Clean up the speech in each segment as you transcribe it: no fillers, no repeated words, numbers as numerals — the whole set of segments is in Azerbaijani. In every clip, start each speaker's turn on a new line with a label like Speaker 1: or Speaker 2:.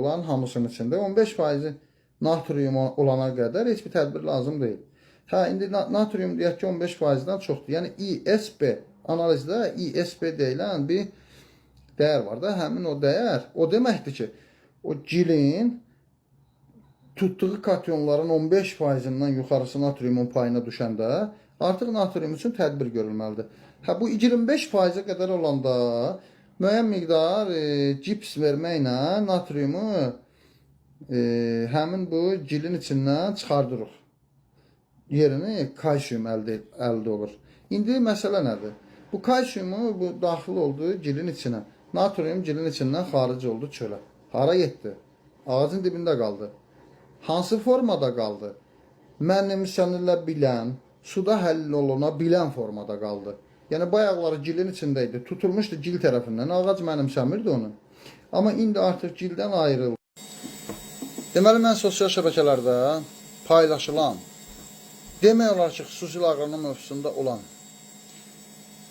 Speaker 1: Bunların hamısının içində 15% natrium olana qədər heç bir tədbir lazım deyil. Hə, indi natrium deyək ki 15%-dən çoxdur. Yəni ISB analizdə ISB deyilən bir dəyər var da, həmin o dəyər o deməkdir ki, o gilin tutduğu katyonların 15%-dən yuxarısı natriumun payına düşəndə artıq natrium üçün tədbir görülməlidir. Hə, bu 25%-ə qədər olanda müəyyən miqdar gips verməklə natriumu həmin bu gilin içindən çıxardırıq. Yerini kalsium əldə olur. İndi məsələ nədir? Bu kalsiumu bu daxil oldu gilin içinə. Natrium gilin içindən xaric oldu çölə. Hara getdi? Ağacın dibində qaldı. Hansı formada qaldı? Mənimsənilə bilən, suda həll oluna bilən formada qaldı. Yəni bayaqları gilin içində idi. Tutulmuşdu gil tərəfindən. Ağac mənimsəmirdi onu. Amma indi artıq gildən ayrıldı. Deməli mən sosial şəbəkələrdə paylaşılan, demək olar ki, xüsusilə aqronom mövzusunda olan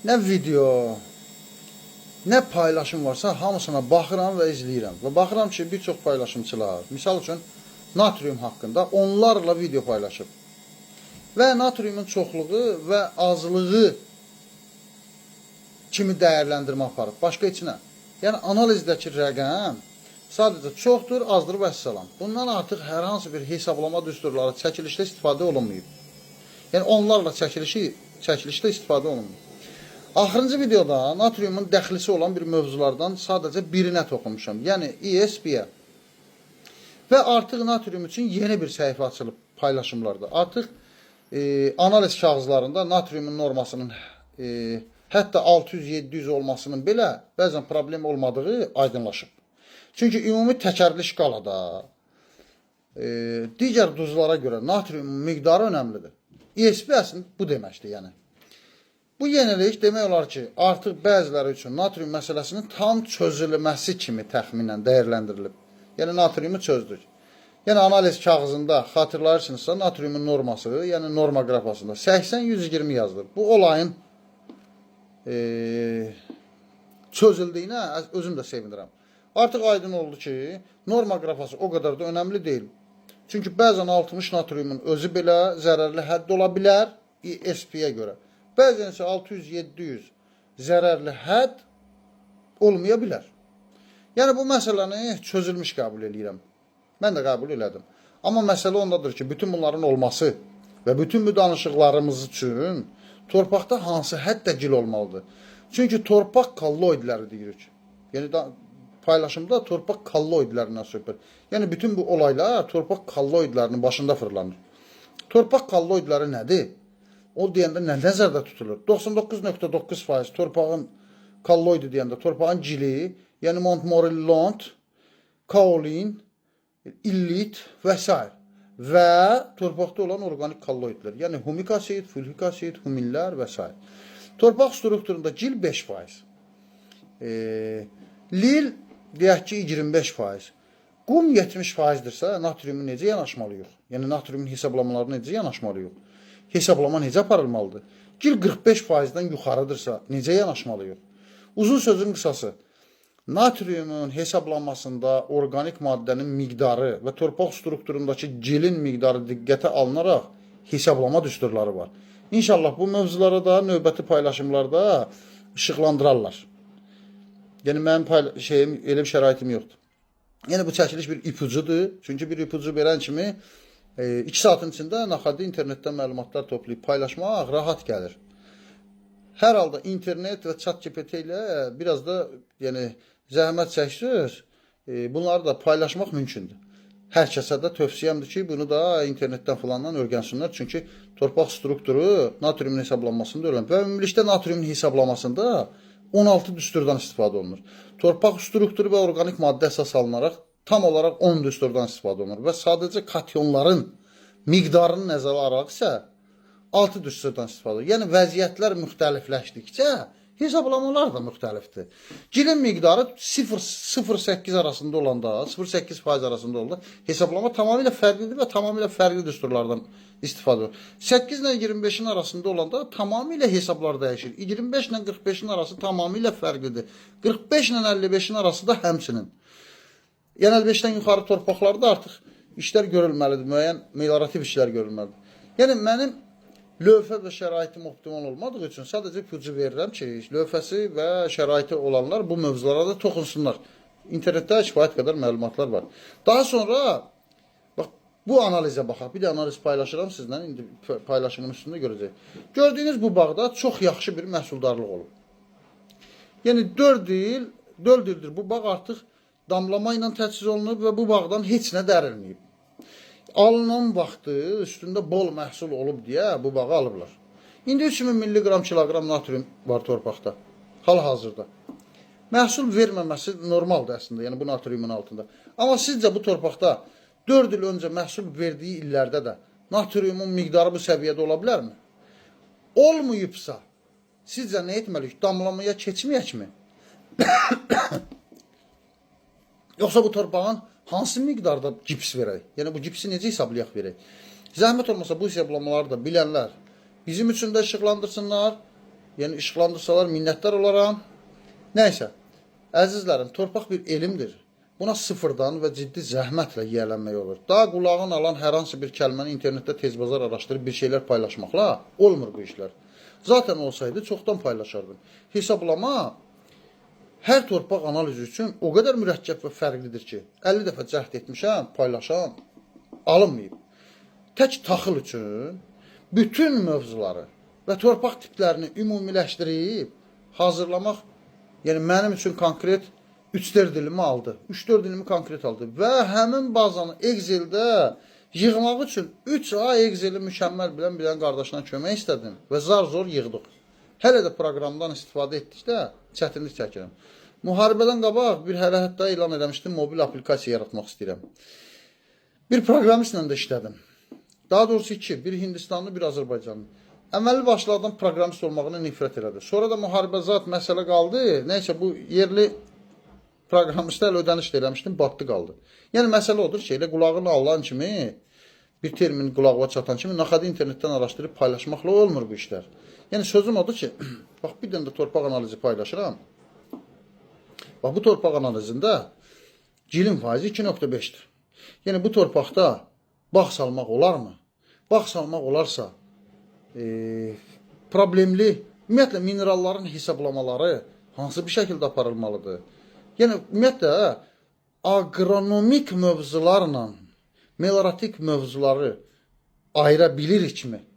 Speaker 1: nə video, nə paylaşım varsa hamısına baxıram və izləyirəm. Və baxıram ki, bir çox paylaşımçılar, misal üçün natrium haqqında onlarla video paylaşıb. Və natriumun çoxluğu və azlığı kimi dəyərləndirmə aparıb. Başqa heç nə. Yəni analizdəki rəqəm sadəcə çoxdur, azdır vəssalam. Bundan artıq hər hansı bir hesablama düsturları çəkilişdə istifadə olunmayıb. Yəni onlarla çəkilişdə istifadə olunmayıb. Axırıncı videoda natriumun dəxlisi olan bir mövzulardan sadəcə birinə toxunmuşam. Yəni ESB-yə. Və artıq natrium üçün yeni bir səhifə açılıb paylaşımlarda. Artıq analiz kağızlarında natriumun normasının hətta 600-700 olmasının belə bəzən problem olmadığı aydınlaşıb. Çünki ümumi təkərli şkalada digər duzlara görə natriumun miqdarı önəmlidir. ESB əslində bu deməkdir yəni. Bu yenilik demək olar ki, artıq bəziləri üçün natrium məsələsinin tam çözülməsi kimi təxminən dəyərləndirilib. Yəni natriumu çözdük. Yəni analiz kağızında xatırlayırsınızsa natriumun norması, yəni norma qrafasında 80-120 yazılır. Bu olayın çözüldüyünə özüm də sevinirəm. Artıq aydın oldu ki, norma qrafası o qədər də önəmli deyil. Çünki bəzən 60 natriumun özü belə zərərli hədd ola bilər ESP-yə görə. Bəzən isə 600-700 zərərli hədd olmaya bilər. Yəni bu məsələni çözülmüş qəbul eləyirəm. Mən də qəbul elədim. Amma məsələ ondadır ki, bütün bunların olması və bütün bu danışıqlarımız üçün torpaqda hansı həddə gil olmalıdır? Çünki torpaq kolloidləri deyirik. Yəni paylaşımda torpaq kolloidlərindən söhbət. Yəni bütün bu olaylar torpaq kolloidlərinin başında fırlanır. Torpaq kolloidləri nədir? O deyəndə nə nəzərdə tutulur? 99.9% torpağın kolloidi deyəndə torpağın gili, yəni Montmorillon, kaolin, illit və s. Və torpaqda olan orqanik kolloidlər, yəni humik asid, fulvik asid, huminlər və s. Torpaq strukturunda gil 5%. Lil deyək ki 25%. Qum 70%dirsə, natriumu necə yanaşmalıyıq? Yəni natriumun hesablamalarına necə yanaşmalıyıq? Hesablama necə aparılmalıdır? Gil 45%-dən yuxarıdırsa, necə yanaşmalıyıq? Uzun sözün qısası, natriumun hesablanmasında orqanik maddənin miqdarı və torpaq strukturundakı gilin miqdarı diqqətə alınaraq hesablama düsturları var. İnşallah bu mövzulara da növbəti paylaşımlarda işıqlandırarlar. Yəni mənim şeyim, elə bir şəraitim yoxdur. Yəni bu çəkiliş bir ipucudur. Çünki bir ipucu verən kimi 2 saatın içində naxarda internetdən məlumatlar toplayıb paylaşmaq rahat gəlir. Hər halda internet və ChatGPT ilə biraz da yəni zəhmət çəksiniz, bunları da paylaşmaq mümkündür. Hər kəsə də tövsiyəmdir ki, bunu da internetdən falandan öyrənsinlər. Çünki torpaq strukturu natriumun hesablanmasında önəmli. Və ümumilikdə natriumun hesablamasında 16 düsturdan istifadə olunur. Torpaq strukturu və orqanik maddə əsas alınaraq tam olaraq 10 düsturdan istifadə olunur və sadəcə katyonların miqdarını nəzərə alaraq isə 6 düsturdan istifadə olunur. Yəni vəziyyətlər müxtəlifləşdikcə hesablamalar da müxtəlifdir. Gilin miqdarı 0,08 arasında olanda, 0,8% arasında olanda hesablama tamamilə fərqlidir və tamamilə fərqli düsturlardan istifadə olunur. 8 ilə 25-in arasında olanda tamamilə hesablar dəyişir. 25 ilə 45-in arası tamamilə fərqlidir. 45 ilə 55-in arası da həmçinin. Yəni 55-dən yuxarı torpaqlarda artıq işlər görülməlidir, müəyyən meliorativ işlər görülməlidir. Yəni mənim lövhə və şəraitim optimal olmadığı üçün sadəcə ipucu verirəm ki, lövhəsi və şəraiti olanlar bu mövzulara da toxunsunlar. İnternetdə kifayət qədər məlumatlar var. Daha sonra bax bu analizə baxaq. Bir də analiz paylaşıram sizlə. İndi paylaşımın üstündə görəcəyik. Gördüyünüz bu bağda çox yaxşı bir məhsuldarlıq olub. Yəni 4 il, 4 ildir bu bağ artıq damlama ilə təchiz olunub və bu bağdan heç nə dərilməyib. Alınan vaxtı üstündə bol məhsul olub deyə bu bağı alıblar. İndi 3000 milliqram kiloqram natrium var torpaqda. Hal-hazırda. Məhsul verməməsi normaldır əslində, yəni bu natriumun altında. Amma sizcə bu torpaqda 4 il öncə məhsul verdiyi illərdə də natriumun miqdarı bu səviyyədə ola bilərmi? Olmayıbsa, sizcə nə etməliyik? Damlamaya keçməyəkmi? Yoxsa bu torpağın hansı miqdarda gips verək? Yəni bu gipsi necə hesablayaq verək? Zəhmət olmasa bu hesablamaları da bilənlər bizim üçün də işıqlandırsınlar. Yəni işıqlandırsalar minnətdar olaram. Nəysə, əzizlərim, torpaq bir elmdir. Buna sıfırdan və ciddi zəhmətlə yiyələnmək olur. Daha qulağın alan hər hansı bir kəlməni internetdə tez bazar araşdırıb bir şeylər paylaşmaqla olmur bu işlər. Zaten olsaydı çoxdan paylaşardım. Hesablama hər torpaq analizi üçün o qədər mürəkkəb və fərqlidir ki, 50 dəfə cəhd etmişəm, paylaşam, alınmayıb. Tək taxıl üçün bütün mövzuları və torpaq tiplərini ümumiləşdirib hazırlamaq, yəni mənim üçün konkret 3-4 ilimi aldı. 3-4 ilimi konkret aldı və həmin bazanı Excel-də yığmaq üçün 3 ay Excel-i mükəmməl bilən bir dənə qardaşdan kömək istədim və zar zor yığdıq. Hələ də proqramdan istifadə etdikdə çətinlik çəkirəm. Müharibədən qabaq bir hələ hətta elan eləmişdim, mobil aplikasiya yaratmaq istəyirəm. Bir proqramistlə də işlədim. Daha doğrusu iki, bir Hindistanlı, bir Azərbaycanlı. Əməlli başlı adam proqramist olmağına nifrət elədi. Sonra da müharibə zat məsələ qaldı. Nəysə bu yerli proqramistə elə ödəniş də eləmişdim, batdı qaldı. Yəni məsələ odur ki, elə qulağını alan kimi, bir termin qulağına çatan kimi naxadı internetdən araşdırıb paylaşmaqla olmur bu işlər. Yəni sözüm odur ki, bax bir dənə də torpaq analizi paylaşıram. Bax bu torpaq analizində gilin faizi 2.5-dir. Yəni bu torpaqda bağ salmaq olarmı? Bağ salmaq olarsa, problemli, ümumiyyətlə mineralların hesablamaları hansı bir şəkildə aparılmalıdır? Yəni ümumiyyətlə aqronomik mövzularla meliorativ mövzuları ayıra bilirikmi?